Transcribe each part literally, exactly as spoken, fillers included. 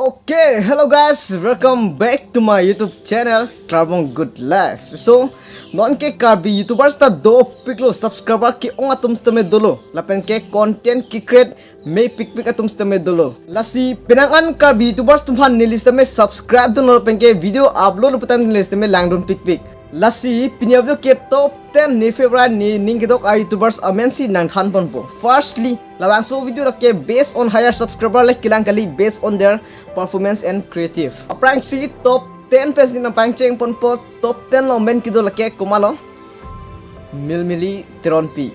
Okay, hello guys, welcome back to my YouTube channel, Trabong Good Life. So, non ke Karbi YouTubers ta dopiklo, subscriber ke-ong atum sitame dolo, lapen ke content ke-create mepikpik atum sitame dolo. Lasi penang an Karbi YouTubers atum aphan neli sitame subscribe dunlo lapen ke video upload putan neli sitame langdun pikpik. Lasi pini a-video ke top ten ne favorite ne ning kedok a-YouTubers amen si nangthan ponpo. Firstly, labangso video lake based on higher subscriber le kelang kali, based on their performance and creative. Aphrangsi top ten pensi nangpangcheng ponpo, top ten along pen kedo lake komatlo? Milmili Teronpi.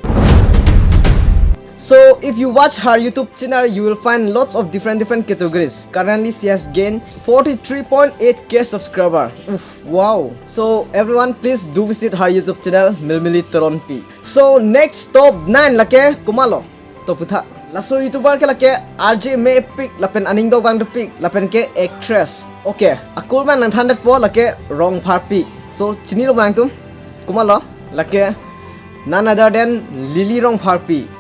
So if you watch her YouTube channel, you will find lots of different different categories. Currently, she has gained forty-three point eight K subscriber. Oof, wow. So everyone, please do visit her YouTube channel, Milmili Teronpi. So next top nine lake komatlo? To putha. Laso YouTuber ke lake R J mepik lapen aning dok bang dopik lapen ke actress. Okay, akur bang nangthandetpo lake Rongpharpi. So chinilo nangtum? Komatlo? Lake none other than Lily Rongpharpi.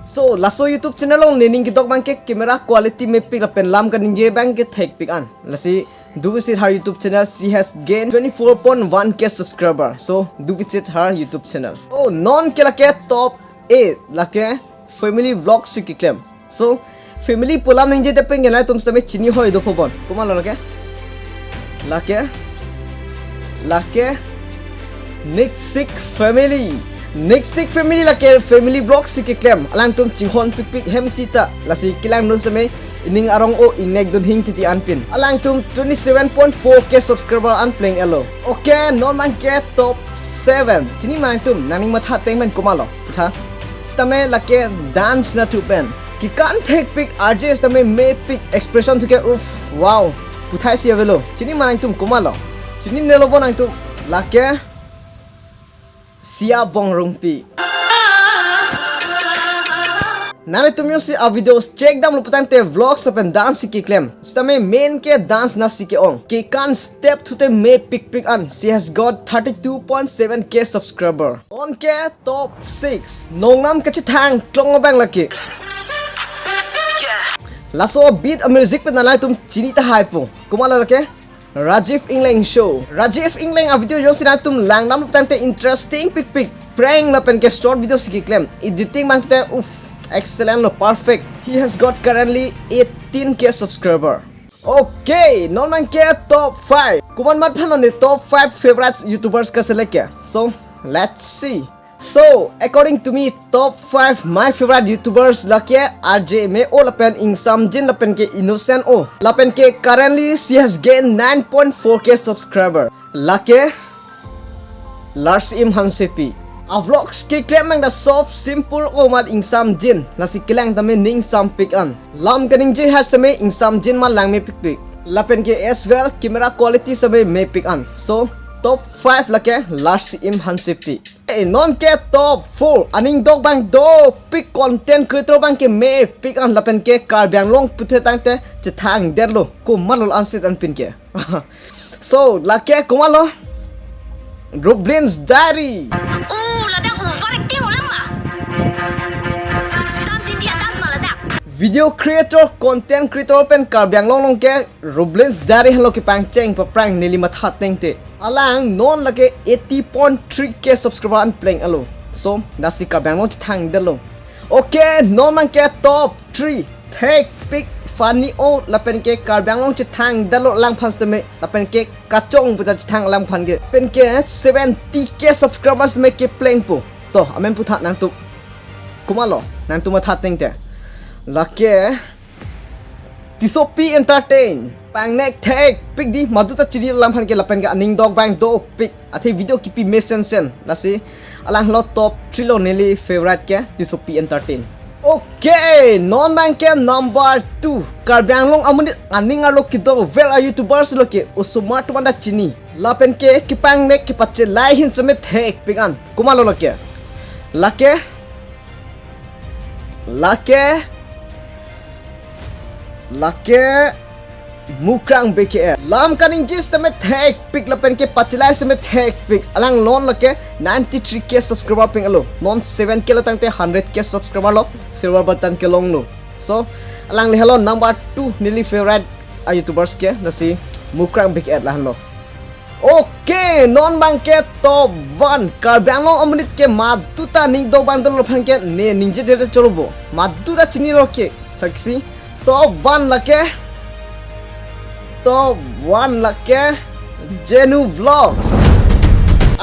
So laso YouTube channel along ne ning kedok bang ke camera quality mepik lapen lam kaningje bang ke thekpik an. Lasi do visit her YouTube channel. She has gained twenty-four point one K subscriber. So do visit her YouTube channel. Oh, non ke lake top eight lake family vlog si keklem. So family pu alam ningjedet pen ke nangtum sitame chini hoi dopo bon. Komatlo lake? Lake? Lake Niksik Family. Niksik Family lake family vlog si keklem. Alangtum chinghon pikpik hem sita. Lasi kelangdun sitame ining arong-o ingnek dunhing titi anpin. Alangtum twenty-seven point four K subscriber an pleng-etlo. Okay, non bang ke top seven. Chinima nangtum, nangning matha ateng pen komatlo? Putha. Sitame lake dance nathu pen. Kekan thekpik R J sitame mepik, expression thu ke, uff, wow. Puthai si avelo. Chinima nangtum, komatlo? Chininelo bo nangtum? Lake Sia Bongrungpi. Nanglitum jongsi a-videos check damlo putangte vlogs lapen dance si keklem. Sitame main ke dance na si ke-ong. Kekan step thu te mepikpik an. She has got thirty-two point seven K subscriber. Non ke top six. Nongnam kachethang klong abang lake. Laso beat a-music pen nangtum chini tahai po. Komatlo lake? Rajiv Engleng Show. Rajiv Engleng a-video jongsi nangtum langdam putangte interesting pikpik. Prank lapen ke short video si keklem. Editing bang te, uff, excellent lo, perfect. He has got currently eighteen K subscriber. Okay, non bang ke top five. Komat mat aphanlo ne top five favorite YouTubers ka-select ke? So, let's see. So, according to me, top five my favorite YouTubers lake R J Meo lapen Ingsamjin lapen ke Innocent O. Lapen ke currently she has gained nine point four K subscriber. Lake Larsim Hansepi. A-vlogs keklem bang ta soft, simple o mat Ingsamjin. Lasi kelang tame ning sampik an. Lam kaningje has tame Ingsamjin ma lang mepikpik. Lapen ke as well camera quality sitame mepik an. So top five lake Larsim Hansepi. Eh, non ke top four. Aning dok bang dopik, content creator bang ke mepik an lapen ke Karbi Anglong puthe tangte chethangdetlo. Komatlo ansit anpin ke. So, lake komatlo? Rublins Diary. Oh, ladak over acting ulang ma. Dance India dance ma ladak. Video creator, content creator pen Karbi Anglong along ke Rublins Diary henlo kepangcheng paphrang neli matha atengte. Alang non lake eighty point three K subscriber an pleng-etlo. So, lasi Karbi Anglong chethangdetlo. Okay, non bang ke top three. Thekpik, funny o lapen ke Karbi Anglong chethangdetlo alangphan sitame, lapen ke kachong puta chethang alangphan ke. Pen ke seventy K subscribers me keplengpo. To, amen putha nangtum. Komatlo, nangtum matha atengte. Lake Tisopi Entertain. Pangnek thekpik di, madu ta chini alangphan ke lapen ke aning dok bang dopik. Athe video kipi mesensen. Lasi alanglo top three lo neli favorite ke Tisopi Entertain. Okay, non bang ke number two. Karbi Anglong amonit aning arlo kedo ver a-YouTubers lo ke osomar atum anta chini. Lapen ke kepangnek kepachelai ahin sitame thekpik an. Komatlo lake? Lake Lake Mukrang B K L. Lam kaningje sitame thekpik lapen ke pachelai sitame thekpik. Alang non lake ninety-three K subscriber peng-etlo. Non seven K lo tangte hundred K subscriber lo. Silver button kelonglo. So, Alangli helo number two neli favorite a YouTubers ke, lasi Mukrang Big Ed lahenlo. Okay, non abangke top one Karbi Anglong amonit ke maduta ning dok abang dolo aphan ke ne ningje dede cholo bo. Maduta chinilo ke. Thaksi top one lake, top one lake Jenu Vlogs.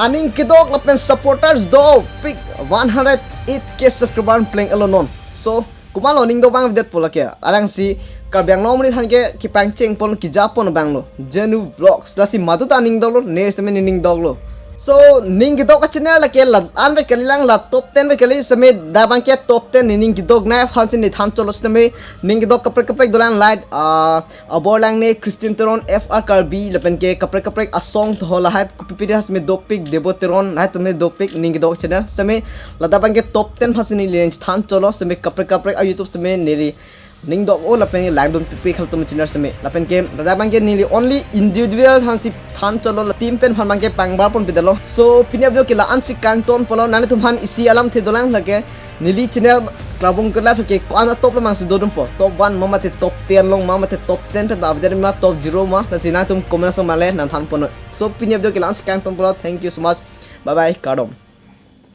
Aning kedok lapen supporters dopik, one hundred eight K subscriber pleng elo non. So, komatlo ning dok abang avedetpo lake. Alangsi Karbi Anglong amonit aphan ke kepangcheng pon, keja pon abanglo Jenu Vlogs. Lasi maduta ning doklo, ne seme ne ning doklo. So, ning kedok a channel lake la-an ave kalilang, la top ten ave kali, seme dak abangke top ten ne ning kedok nai aphansi ne than cholo seme. Ning kedok kaprek kaprek dolang, like, ah, Abor Langne, Christian Teron, F R Karbi, lapen ke kaprek kaprek asong thoho lahai, kopi piri ha seme dopik, Debo Teron, lahai atum seme dopik, ning kedok channel seme. Ladak abangke top ten aphansi neli than cholo seme, kaprek kaprek a YouTube seme neli ning dok-o lapen langdun pipi khal atum channel seme. Lapen ke ladak abangke neli only individual aphansi than cholo, la team pen aphan abangke pangbar pon pedalo. So, pini a video ke la-ansi kangton polo, nangtum aphan isi alamthe dolang lake neli channel Krabong Kela ke ko-an a top along si dodunpo. Top one ma mate top ten along ma mate top ten pen ta avedet ma, top zero ma, lasi nangtum comment along male nangthan pon. So, pini a video ke la-ansi kangton polo. Thank you so much. Bye bye. Kardom.